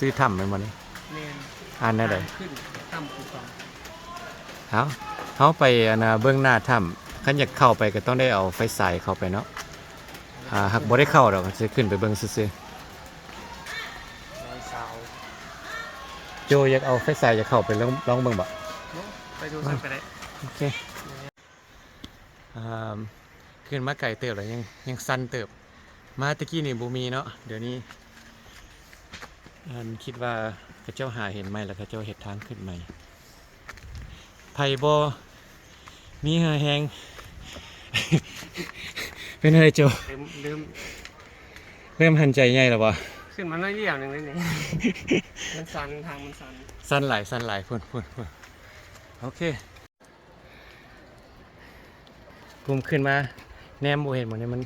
ຄືຖ້ຳແມ່ນບໍ່ນີ້? ແມ່ນ. ອ່ານແນວໃດ? ທາງຂຶ້ນຖ້ຳພູສອງ. ເອົ້າ ເຮົາໄປອັນນ່າເບິ່ງໜ້າຖ້ຳ ຄັນຢາກເຂົ້າໄປກໍຕ້ອງໄດ້ເອົາໄຟສາຍເຂົ້າໄປເນາະ. ອ່າ ຫາກບໍ່ໄດ້ເຂົ້າດອກ ຊິຂຶ້ນໄປເບິ່ງຊື່ໆ. ໂຈຢາກເອົາໄຟສາຍ ຢາກເຂົ້າໄປລອງ ລອງເບິ່ງບໍ່? ໄປດູຊັ້ນກໍໄດ້. ໂອເຄ. ອ່າ ຂຶ້ນມາໄກເຕີບແລ້ວ ຍັງ ຍັງຊັນເຕີບ. ມາແຕ່ກີ້ນີ້ບໍ່ມີເນາະ ດຽວນີ້ ອັນ ຄິດວ່າເຂົາເຈົ້າຫາເຫັນໃໝ່ ແລ້ວເຂົາເຈົ້າເຮັດທາງຂຶ້ນໃໝ່. ໃຜບໍ່ມີເຫື່ອແຮງ ເປັນຈັ່ງໃດໂຈ? ເລີ່ມ ເລີ່ມ ເລີ່ມຫັນໃຈໃຫຍ່ແລ້ວບໍ່? ຂຶ້ນມາໜ້ອຍດຽວໜຶ່ງເລີຍນີ້ ມັນຊັນ ທາງມັນຊັນ ຊັນຫຼາຍ ຊັນຫຼາຍ. ພຸ້ນ ພຸ້ນ ພຸ້ນ. ໂອເຄ. ກຸ້ມຂຶ້ນມາແນມບໍ່ເຫັນໝ່ອງນີ້ ມັນ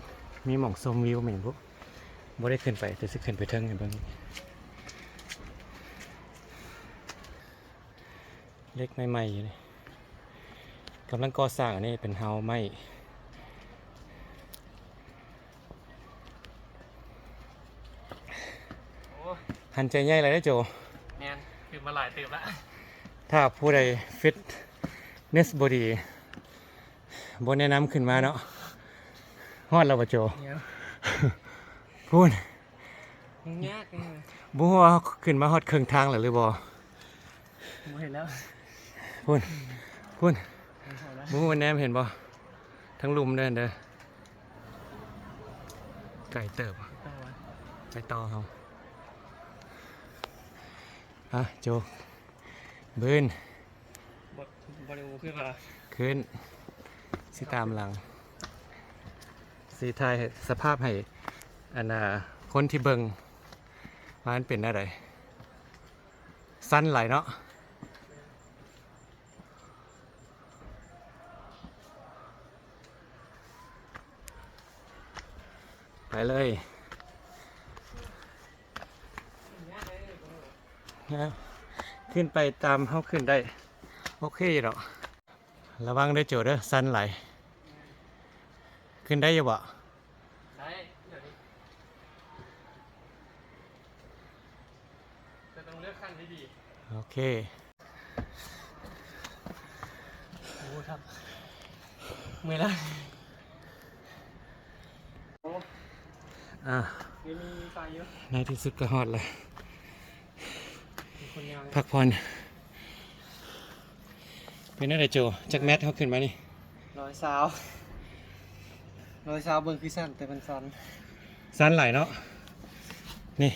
ມີໝ່ອງຊົມວິວແມ່ນບໍ່? ບໍ່ໄດ້ຂຶ້ນໄປ ແຕ່ຊິຂຶ້ນໄປເທິງໃຫ້ເບິ່ງ. ເຫຼັກໃໝ່ໆຢູ່ນີ້ ກຳລັງກໍ່ສ້າງ. ອັນນີ້ເປັນເຮົາໄມ້. ໂອ້ ຫັນໃຈໃຫຍ່ຫຼາຍເດ້ໂຈ. ແມ່ນ ຂຶ້ນມາຫຼາຍເຕີບລະ. ຖ້າຜູ້ໃດຟິດເນສບໍ່ດີ ບໍ່ແນະນຳຂຶ້ນມາເນາະ. ຮອດແລ້ວບໍ່ໂຈ? ຍັງ. ພຸ້ນ ຍາກເດ້. ບໍ່ຮູ້ວ່າເຮົາຂຶ້ນມາຮອດເຄິ່ງທາງແລ້ວຫຼືບໍ່? ບໍ່ເຫັນແລ້ວ. ພຸ້ນ ພຸ້ນ ບໍ່ຮູ້ວ່າແນມເຫັນບໍ່? ທາງລຸ່ມເດີ ເດີ. ໄກເຕີບ. ໄປຕໍ່ວະ? ໄປຕໍ່ເຮົາ. ອ່ະ ໂຈ ບືນ. ບໍ່ ບໍ່ໄດ້ ບໍ່ຂຶ້ນວ່າ ຂຶ້ນ ຊິຕາມຫຼັງ ຊິຖ່າຍສະພາບໃຫ້ ອັນນ່າ ຄົນທີ່ເບິ່ງວ່າມັນເປັນແນວໃດ. ຊັນຫຼາຍເນາະ. ໄປເລີຍ. ຂຶ້ນໄປຕາມເຮົາຂຶ້ນໄດ້ ໂອເຄຢູ່ດອກ. ລະວັງເດີໂຈເດີ ຊັນຫຼາຍ. ຂຶ້ນໄດ້ຢູ່ບໍ່? ໄດ້ ດຽວນີ້ ແຕ່ຕ້ອງເລືອກຂັ້ນດີໆ. ໂອເຄ. ໂອ້ ທັບ ເມື່ອຍລະ. ອ່າ ຍັງມີໄຟຢູ່. ໃນທີ່ສຸດກໍຮອດລະ. ມີຄົນຍ່າງ ພັກຜ່ອນ. ເປັນແນວໃດໂຈ? ຈັກແມັດເຮົາຂຶ້ນມານີ້? ຮ້ອຍຊາວ. ຮ້ອຍຊາວ ເບິ່ງຄືສັ້ນ ແຕ່ມັນສັ້ນ. ສັ້ນຫຼາຍເນາະ. ນີ້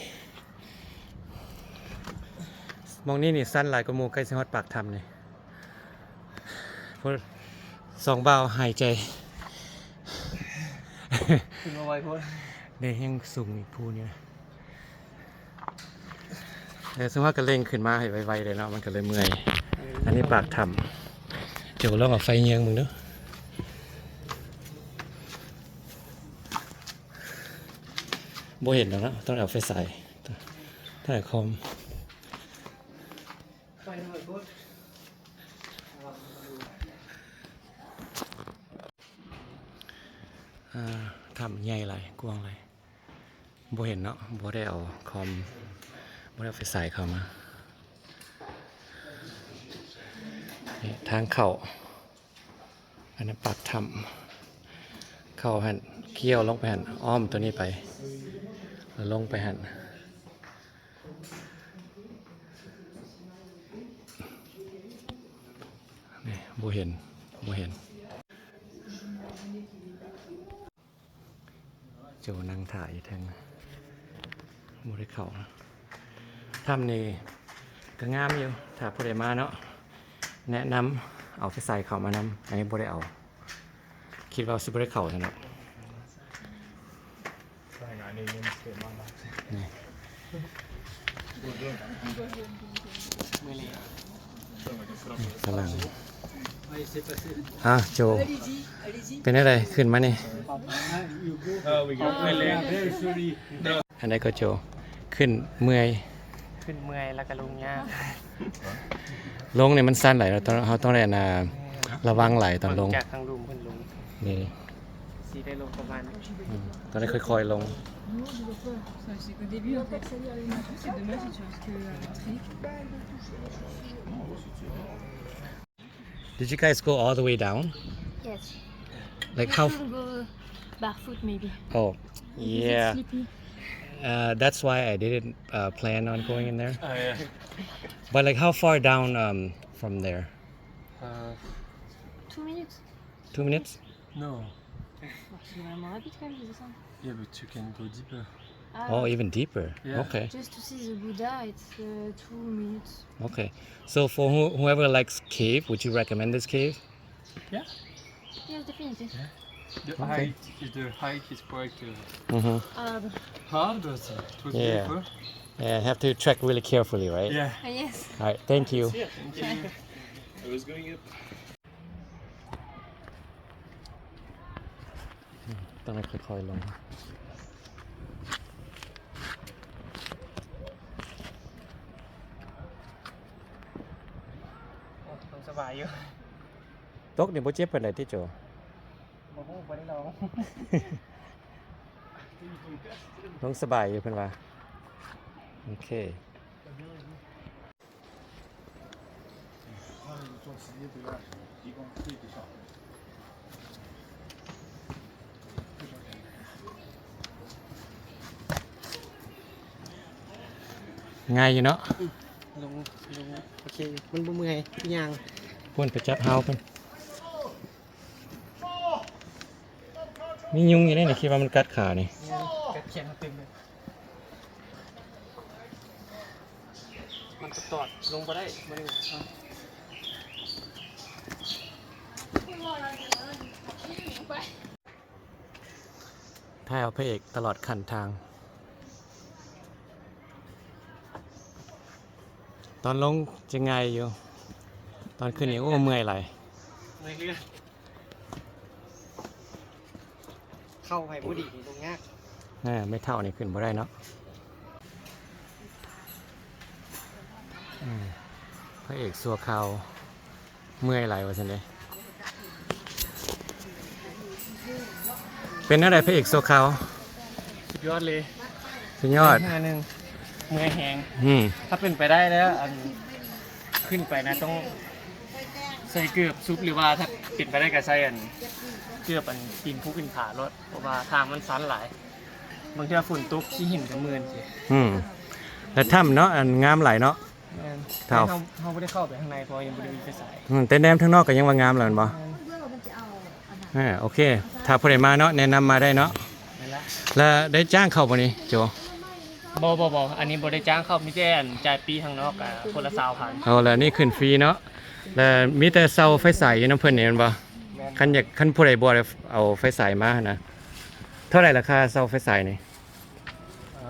ໝ່ອງນີ້ນີ້ສັ້ນຫຼາຍກວ່າໝູ່ ໃກ້ຊິຮອດປາກຖ້ຳນີ້. ສອງບ່າວຫາຍໃຈ ຂຶ້ນມາໄວໂພດ. ເດ້ ຍັງສູງອີກພູນີ້ນະ. ເອີ ສົມມຸດວ່າກໍເລັ່ງຂຶ້ນມາໃຫ້ໄວໆເລີຍເນາະ ມັນກໍເລີຍເມື່ອຍ. ເອີ ອັນນີ້ປາກຖ້ຳ. ໂຈລອງເອົາໄຟເຍືອງເບິ່ງດູ. ບໍ່ເຫັນດອກເນາະ ຕ້ອງເອົາໄຟສາຍ ຕ້ອງເອົາຄອມ. ໄຟໜ້ອຍໂພດ. ອ່າ ຖ້ຳໃຫຍ່ຫຼາຍ ກວ້າງຫຼາຍ. ບໍ່ເຫັນເນາະ ບໍ່ໄດ້ເອົາຄອມ ບໍ່ໄດ້ເອົາໄຟສາຍເຂົ້າມາ. ນີ້ທາງເຂົ້າ ອັນນັ້ນປາກຖ້ຳ ເຂົ້າຫັ້ນ ຂ້ຽວລົງໄປຫັ້ນ ອ້ອມຕົວນີ້ໄປ ແລ້ວລົງໄປຫັ້ນ. ນີ້ ບໍ່ເຫັນ ບໍ່ເຫັນ. ໂຈນັ່ງຖ້າຢູ່ເທິງ ບໍ່ໄດ້ເຂົ້າ. ຖ້ຳນີ້ກໍງາມຢູ່ ຖ້າຜູ້ໃດມາເນາະ ແນະນຳເອົາໄຟສາຍເຂົ້າມານຳ. ອັນນີ້ບໍ່ໄດ້ເອົາ ຄິດວ່າຊິບໍ່ໄດ້ເຂົ້າຊັ້ນດອກ. ນີ້ ກຳລັງ ອ່າ ໂຈ ເປັນຈັ່ງໃດຂຶ້ນມານີ້? ອັນໃດກໍໂຈ ຂຶ້ນເມື່ອຍ ຂຶ້ນເມື່ອຍ ແລ້ວກໍລົງຍາກ. ລົງນີ້ມັນຊັນຫຼາຍ ເຮົາຕ້ອງ ເຮົາຕ້ອງໄດ້ ອັນນ່າ ລະວັງຫຼາຍຕອນລົງ. ຈາກທາງລຸ່ມເພິ່ນລົງ ນີ້ ຊິໄດ້ລົງປະມານ ອືມ ຕ້ອງໄດ້ຄ່ອຍໆລົງ. Non, je vois pas. Enfin, c'est qu'au début, en fait. C'est dommage si tu restes que à l'entrée. Did you guys go all the way down? Yes. Like, we how should go barefoot, maybe. Oh, yeah. Sleepy. Uh, that's why I didn't, uh, plan on going in there. Oh, yeah. But, like, how far down, um, from there? Uh, two minutes. Two minutes? No. C'est vraiment rapide quand même, de descendre. Yeah, but you can go deeper. Ah. Oh, even deeper. Yeah. Okay. Just to see the Buddha, it's, uh, two minutes. Okay. So for who, whoever likes cave, would you recommend this cave? Yeah. Yes, definitely. Yeah. The hike, the hike is quite, uh, hard, but it was beautiful. Yeah, have to track really carefully, right? Yeah. Uh, yes. All right, thank you. Yeah, thank you. I was going up. ອືມ ຕ້ອງໃຫ້ຄ່ອຍໆລົງ. ໂອ້ ລົງສະບາຍຢູ່. ຕົກນີ້ບໍ່ເຈັບປານໃດຕິໂຈ? ບໍ່ຮູ້ ບໍ່ໄດ້ລອງ. ລົງສະບາຍຢູ່ເພິ່ນວ່າ. ໂອເຄ. ງ່າຍຢູ່ເນາະ. ອືມ ລົງ ລົງໂອເຄຢູ່ ມັນບໍ່ເມື່ອຍຍ່າງ. ພຸ້ນໄປຈັບເຮົາພຸ້ນ. ມີຍຸງຢູ່ໃນນີ້ ຄິດວ່າມັນກັດຂານີ້. ແມ່ນ ກັດແຂນເຮົາຕຶງເລີຍ. ມັນກໍຕອດລົງບໍ່ໄດ້ ບໍ່ໄດ້. ຖ່າຍເອົາພະເອກຕະຫຼອດຂັ້ນທາງ. ຕອນລົງຈະງ່າຍຢູ່ ຕອນຂຶ້ນນີ້ ໂອ້ ເມື່ອຍຫຼາຍ. ເມື່ອຍຄືກັນ. ເຂົ້າໃຜບໍ່ດີນີ້ລົງຍາກ. ແມ່ເຖົ້ານີ້ຂຶ້ນບໍ່ໄດ້ເນາະ. ອືມ ພະເອກຊົ່ວຄາວ ເມື່ອຍຫຼາຍວ່າຊັ້ນເດ. ເປັນແນວໃດພະເອກຊົ່ວຄາວ? ສຸດຍອດເລີຍ. ສຸດຍອດ. ເມື່ອຍແຮງ. ອືມ ຖ້າເປັນໄປໄດ້ແລ້ວ ອັນ ຂຶ້ນໄປນະ ຕ້ອງໃສ່ເກີບຊຸບ ຫຼືວ່າຖ້າເປັນໄປໄດ້ກໍໃສ່ອັນ ເກີບອັນປີນພູປີນຜາໂລດ ເພາະວ່າທາງມັນຊັນຫຼາຍ. ບາງເທື່ອຝົນຕົກຂີ້ຫີນກໍມື່ນ. ອືມ ແລະຖ້ຳເນາະ ອັນງາມຫຼາຍເນາະ. ແມ່ນ ຖ້າ ແຕ່ເຮົາ ເຮົາບໍ່ໄດ້ເຂົ້າໄປຂ້າງໃນ ເພາະວ່າຍັງບໍ່ໄດ້ມີໄຟສາຍ. ອືມ ແຕ່ແນມທາງນອກກໍຍັງວ່າງາມແລ້ວແມ່ນບໍ່? ແມ່ນ ເອີ ໂອເຄ ຖ້າຜູ້ໃດມາເນາະ ແນະນຳມາໄດ້ເນາະ. ແມ່ນລະ. ແລ້ວໄດ້ຈ້າງເຂົ້າບໍ່ນີ້ໂຈ? ບໍ່ ບໍ່ ບໍ່ ອັນນີ້ບໍ່ໄດ້ຈ້າງເຂົ້າ ມີແຕ່ອັນຈ່າຍປີ້ຂ້າງນອກ ອາ ຄົນລະຊາວພັນ. ເອົາ ແລ້ວນີ້ຂຶ້ນຟຣີເນາະ. ແລ້ວມີແຕ່ເຊົ່າໄຟສາຍຢູ່ນຳເພິ່ນນີ້ແມ່ນບໍ່? ແມ່ນ. ຄັນຢາກ ຄັນຜູ້ໃດບໍ່ໄດ້ເອົາໄຟສາຍມາຫັ້ນນະ. ເທົ່າໃດລາຄາເຊົ່າໄຟສາຍນີ້? ເອີ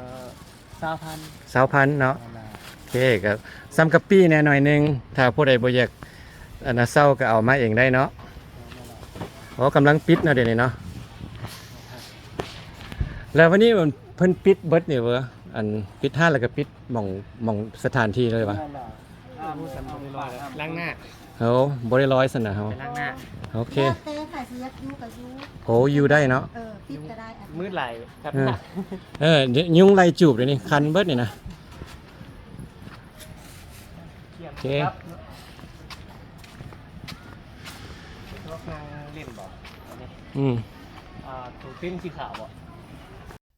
ຊາວພັນ. ຊາວພັນເນາະ. ໂອເຄ ກໍສ່ຳກັບປີ້ແດ່ໜ້ອຍໜຶ່ງ ຖ້າຜູ້ໃດບໍ່ຢາກ ອັນນະ ເຊົ່າກໍເອົາມາເອງໄດ້ເນາະ. ໂອ້ ກຳລັງປິດເນາະດຽວນີ້ເນາະ. ແລ້ວວັນນີ້ເພິ່ນປິດເບິດນີ້ເວີ ອັນປິດຮ້ານແລ້ວກໍປິດໝ່ອງ ໝ່ອງສະຖານທີ່ເລີຍວະ? ລ້າງໜ້າ. ໂອ້ ບໍ່ໄດ້ລອຍຊັ້ນນະເຮົາ. ໄປລ້າງໜ້າ. ໂອເຄ. ແລ້ວແຕ່ໃຜຊິຢາກຢູ່ກໍຢູ່. ໂອ້ ຢູ່ໄດ້ເນາະ. ເອີ ປິດກໍໄດ້. ມືດຫຼາຍ. ເອີ ຍຸງໄລ່ຈູບດຽວນີ້ ຄັນເບິດນີ້ນະ. ໂອເຄ. ພວກນັ່ງຫຼິ້ນບໍ່? ອັນນີ້ ອືມ ອ່າ ໂຕເຕັນສີຂາວບໍ່?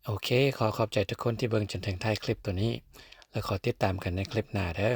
ໂອເຄ ຂໍຂອບໃຈທຸກຄົນທີ່ເບິ່ງຈົນເຖິງທ້າຍຄລິບໂຕນີ້ ແລະ ຂໍຕິດຕາມກັນໃນຄລິບໜ້າເດີ.